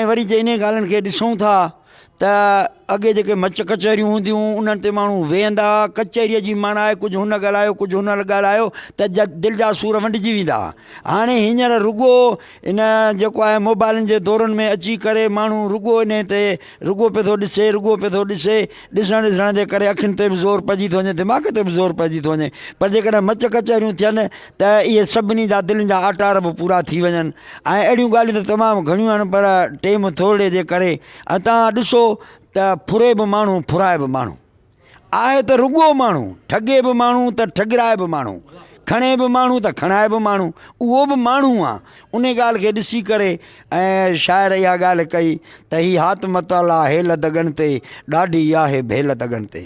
وري جي انهن ڳالهين کي ڏسون ٿا ته اڳي جيڪي مچ ڪچهريون هونديون هيون انهن تي ماڻهو ويهندا هئا ڪچهريء جي معنيٰ آهي ڪجهه هن ڳالهايو ڪجهه هن ڳالهايو ته دل جا سور ونڊجي ويندا هئا هاڻي هينئر رڳو ان جيڪو آهي موبائلن جي دورن ۾ اچي ڪري ماڻهو رڳو انهي تي رڳو پيو ٿو ڏسي رڳو پيو ٿو ڏسي ڏسڻ ڏسڻ جي ڪري اکين تي به زور پئجي ٿو وڃي دماغ تي به زور پئجي ٿو وڃي پر جيڪڏهن مچ ڪچهريون ٿين ته اهي سڀني جا دلين جا آٽار به پورا ٿي وڃن ۽ اهڙيون ڳالهيون ته تمام گهڻيون آهن پر ٽيم ٿورڙي جي ڪري ۽ توهان ڏسو ته ڦري به ماڻهو ڦرائي به ماڻهو آهي ته رڳو ماڻهو ٺڳي به ماڻهو ته ٺڳرائي به ماڻهو کڻي به ماڻهو ته کڻائي به ماڻهو اهو به ماڻهو آ ان ڳالهه کي ڏسي ڪري ۽ شاعر اها ڳالهه ڪئي ته هي هات متالا هيل دڳن تي ڏاڍي آهي ڀيل دڳن تي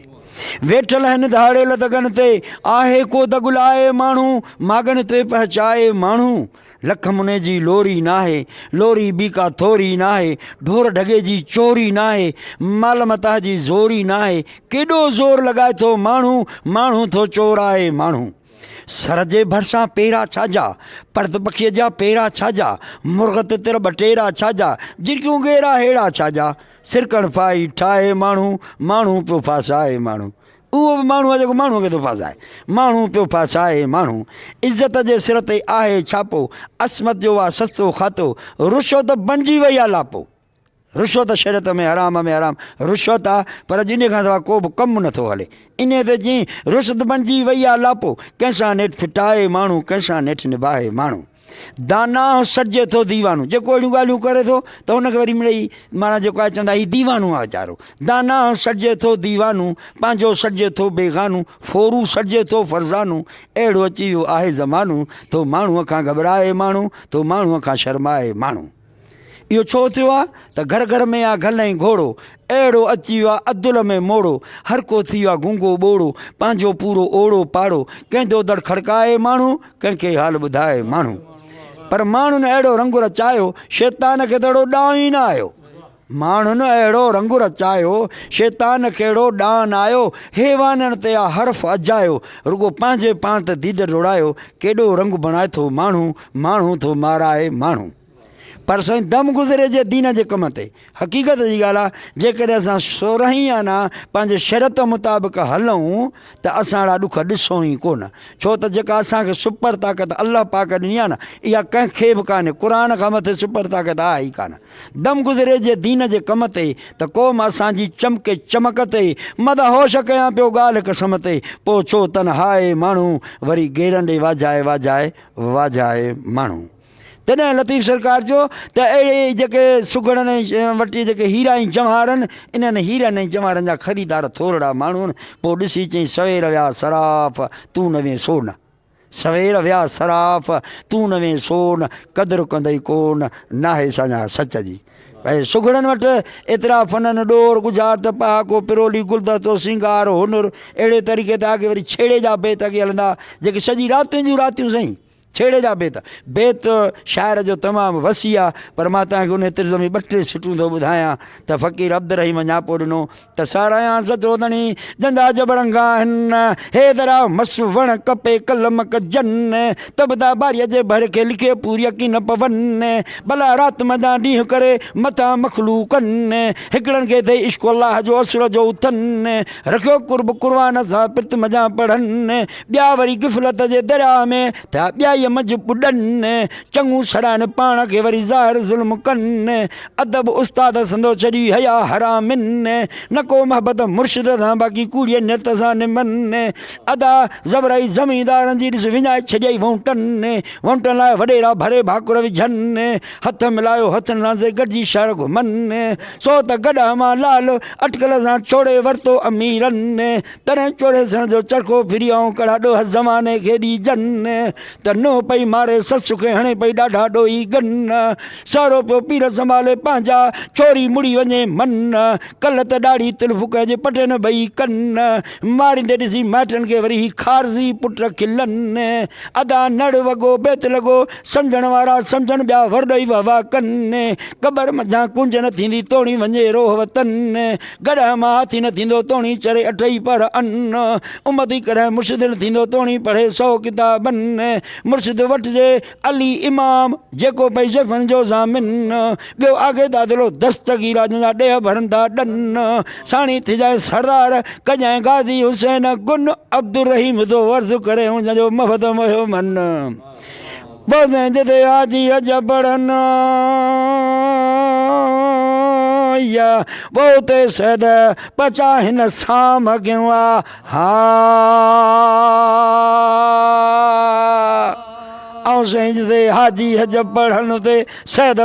ويٺل هن ڌاڙيل دڳن تي آهي ڪو دڳ لائي ماڻهو ماڳن تي پهچائي ماڻهو لک مني جي لوري ناهي لوري ٻي ڪا ٿوري ناهي ڍور ڍڳي جي چوري ناهي مال متاع جي زوري ناهي ڪيڏو زور لڳائي ٿو ماڻهو ماڻهو ٿو چورائي ماڻهو سر جي ڀرسان پيرا ڇا جا پرت پکيء جا پيرا ڇا جا مرغ تتر ٻٽيرا ڇا جا جرڪيون ڳيرا هيڙا ڇا جا سرڪڻ ڦاهي ٺاهي ماڻهو ماڻهو پيو ڦاسائي ماڻهو اهو به ماڻهو آهي جيڪو ماڻهوء کي ٿو ڦاسائي. ماڻهو پيو ڦاسائي ماڻهو. عزت جي سر تي آهي ڇاپو، عصمت جو آ سستو کاتو، رشوت بنجي وئي آ لاپو. رشوت شريعت ۾ حرام ۾ حرام رشوت آ پر اڄ انهيء کان سواء ڪو به ڪم نه ٿو هلي. انهيء تي چيائين، رشوت بنجي وئي آ لاپو، ڪنهن سان نيٺ ڦٽائي ماڻهو، ڪنهن سان نيٺ نڀاهي ماڻهو. داناء سڏجي ٿو ديوانو، جيڪو اهڙيون ڳالهيون ڪري ٿو ته ان کي وري مڙئي معنيٰ جيڪو آهي چوندا هي ديوانو آهي ويچارو. داناء سڏجي ٿو ديوانو، پنهنجو سڏجي ٿو بيگانو، ڦورو سڏجي ٿو فرزانو، اهڙو اچي ويو آهي زمانو، ٿو ماڻهوء کان گهٻرائي ماڻهو، ٿو ماڻهوء کان شرمائي ماڻهو. اهو ڇو ٿيو آ ته گهر گهر ۾ آ گل ۽ گهوڙو، اهڙو اچي ويو آ عدل ۾ موڙو، هر ڪو ٿي ويو آ گونگو ٻوڙو، پنهنجو پورو اوڙو پاڙو، ڪنهن جو دڙ کڙڪائي ماڻهو، ڪنهن کي حال ٻڌائي ماڻهو. پر ماڻهن اهڙو رنگ رچايو، شيطان کي ته اهڙو ڏانء ئي نه آيو. ماڻهن اهڙو رنگ رچايو، شيطان کي اهڙو ڏانء نه آيو، حيوانن تي آ حرف اجايو، رڳو پنهنجي پاڻ تي ديد ڊوڙايو، ڪيڏو رنگ بڻائي ٿو ماڻهو، ماڻهو ٿو مارائي ماڻهو. پر سائين دم گذري جي دين جي ڪم تي. حقيقت جي ڳالهه آ جيڪڏهن اسان سورهن آنا پنهنجي شريعت مطابق هلون ته اسان اهڙا ڏک ڏسون ئي ڪونه. ڇو ته جيڪا اسان کي سپر طاقت الله پاڪ ڏني آ نه اها ڪنهن کي به ڪانهي. قرآن کان مٿي سپر طاقت آهي ئي ڪانه. دم گذري جي دين جي ڪم تي ته قوم اسان جي چمڪي چمڪ تي. مدهوش ڪيان پيو ڳالهه قسم تي پوء ڇو تنهائي ماڻهو وري غيرن ڏي واجهائي واجهائي واجهائي ماڻهو. تڏهن لطيف سرڪار چيو ته اهڙي ئي جيڪي سگهڙن ۽ وٽ جيڪي هيرا ۽ جواهر آهن، انهن هيرن ۽ جواهرن جا خريدار ٿورڙا ماڻهو آهن. پوء ڏسي چيائين، سوير ويا صراف، تون نه وين سو نه. سوير ويا صراف، تون نه وين سو نه، قدر ڪندئي ڪو نه، ناهي ساڃاهه سچ جي. ۽ سگهڙن وٽ ايترا فنن، ڏور، ڳجهارت، پهاڪو، پرولي، گلدستو، سينگار، هنر، اهڙي طريقي تي آگي وري ڇيڙي جا بيت اڳي هلندا، جيڪي سڄي راتين جون راتيون سائين. ڇيڙي جا بيت، بيت شاعر جو تمام وسيع آ، پر مان توهان کي انهيء طرز ۾ ٻه ٽي سٽون ٿو ٻڌايان ته فقير عبدالرحيم نياپو ڏنو ته ساراهيان سچو ڌڻي، جندا جبرنگ آهن، حيدرا مس وڻ ڪپي قلم ڪجن، تبدا باريء جي ڀر کي لکي پوري ڪين پون، ڀلا رات مدان ڏينهن ڪري مٿان مخلوقن، هڪڙن کي ٿئي عشق الله جو اثر جو اٿن، رکيو قرب قرآن سان پرت مجان پڙهن، ٻيا وري غفلت جي درياء ۾ ٿيا ٻيائيء منجهه ٻڏن، چڱو سڏائن پاڻ کي وري ظاهر ظلم ڪن، ادب استاد سندو ڇڏي حيا حرامين، نه ڪو محبت مرشد سان باقي ڪوڙيء نيت سان نمن، ادا زبرائي زميندارن جي ڏس وڃائي ڇڏيائي وونٽن، وونٽن لاء وڏيرا ڀري ڀاڪر وجهن، هٿ ملايو هٿن سان سي گڏجي شهر گهمن، سو ته گڏهه مان لال اٽڪل سان ڇوڙي ورتو اميرن. تڏهن چوڙيسڻ جو چرخو ڦري آئون ڪڙا ڏوهه زماني کي ڏيجن ته نوح پئي ماري سس کي هڻي پئي ڏاڍا ڏوهي ڳن سهرو پيو پير سنڀالي پنهنجا ڇوري مڙي وڃي من ڪلهه ته ڏاڙهي تلف ڪنهن جي پٽي نه ٻئي ڪن ماريندي ڏسي مائٽن کي وري هي خارزي پٽ کلن ادا نڙ وڳو بيت لڳو سمجهڻ وارا سمجهن ٻيا ور ڏئي وهه واه ڪن قبر منجهان ڪنج نه ٿيندي توڻي وڃي روح وطن گڏهه مان هاٿي نه ٿيندو توڻي چري اٺئي پهر ان. امتي ڪڏهن مرشد نه ٿيندو توڻي پڙهي سئو ڪتابن. مرشد. مرشد وٺجي، علي امام، جيڪو پئي زلفن جو ضامن، ٻيو آگي دادلو دستگير آ، جنهن جا ڏيهه ڀرن ٿا ڏن، ساڻي ٿجانء سردار، ڪجانء غازي حسين گن، عبدالرحيم ٿو عرض ڪري هن جو مفت مهيو من. ٻڌين جتي حاجي حج پڙهن يا اتي سيد پچا هن سام ڪيون آ ها آئون سائين جتي حاجي حج پڙهن اتي سيد.